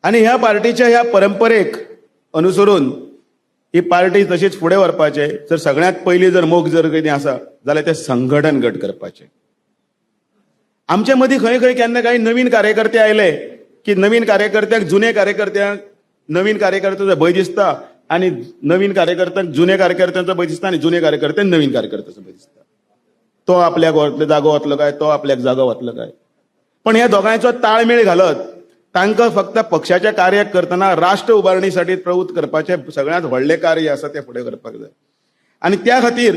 आनी ह्या पार्टीच्या ह्या परंपरेक अनुसरून ही पार्टी तशीच फुडें व्हरपाचें जर सगळ्यांत पयलीं जर मोग जर कितें आसा जाल्यार तें संघटन घट करपाचें. आमचे मदीं खंय खंय केन्ना कांय नवीन कार्यकर्ते आयले की नवीन कार्यकर्त्यांक जुने कार्यकर्त्यांक नवीन कार्यकर्त्यांचो भंय दिसता आनी नवीन कार्यकर्त्यांक जुने कार्यकर्त्यांचो भंय दिसता आनी जुने कार्यकर्त्यांक नवीन कार्यकर्त्यांचो भंय दिसता. तो आपल्याक वतलो जागो वतलो काय, तो आपल्याक जागो वतलो काय. पण ह्या दोगांयचो ताळमेळ घालत तांकां फक्त पक्षाचें कार्य करतना राष्ट्र उबारणीसाठी प्रवृत्त करपाचें सगळ्यांत व्हडलें कार्य आसा तें फुडें करपाक जाय. आनी त्या खातीर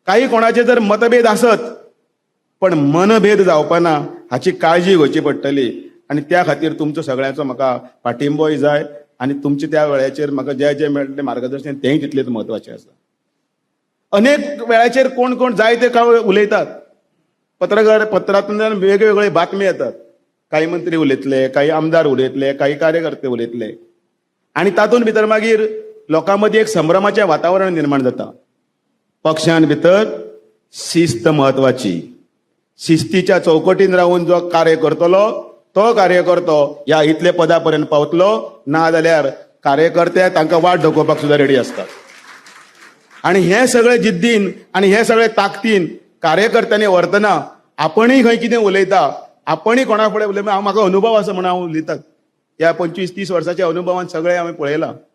काही कोणाचे जर मतभेद आसत पण मनभेद जावपाना हाची काळजी घेवची पडटली. आनी त्या खातीर तुमचो सगळ्यांचो म्हाका पाठिंबोय जाय आनी तुमचे त्या वेळाचेर म्हाका जें जें मेळटलें मार्गदर्शन तेंय तितलेंच म्हत्वाचें आसा. अनेक वेळाचेर कोण कोण जाय ते काय उलयतात, पत्रकार पत्रांतल्यान वेगवेगळे बातमी येतात, काही मंत्री उलयतले, काही आमदार उलयतले, काही कार्यकर्ते उलयतले आनी तातूंत भितर मागीर लोकां मदीं एक संभ्रमाचें वातावरण निर्माण जाता. पक्षान भितर शिस्त म्हत्वाची. शिस्तीच्या चौकटीन रावन जो कार्य करतलो तो कार्यकर्तो ह्या इतले पदा पर्यंत पावतलो, ना जाल्यार कार्यकर्ते तांकां वाट दाखोवपाक सुद्दां रेडी आसतात. आनी हें सगळें जिद्दीन आनी हें सगळें ताकदीन कार्यकर्त्यांनी व्हरतना आपणूय खंय कितें उलयता, आपणूय कोणा फुडें उलयता, हांव म्हाका अनुभव आसा म्हणून हांव उलयतात. ह्या 25-30 वर्साच्या अनुभवान सगळें हांवें पळयलां.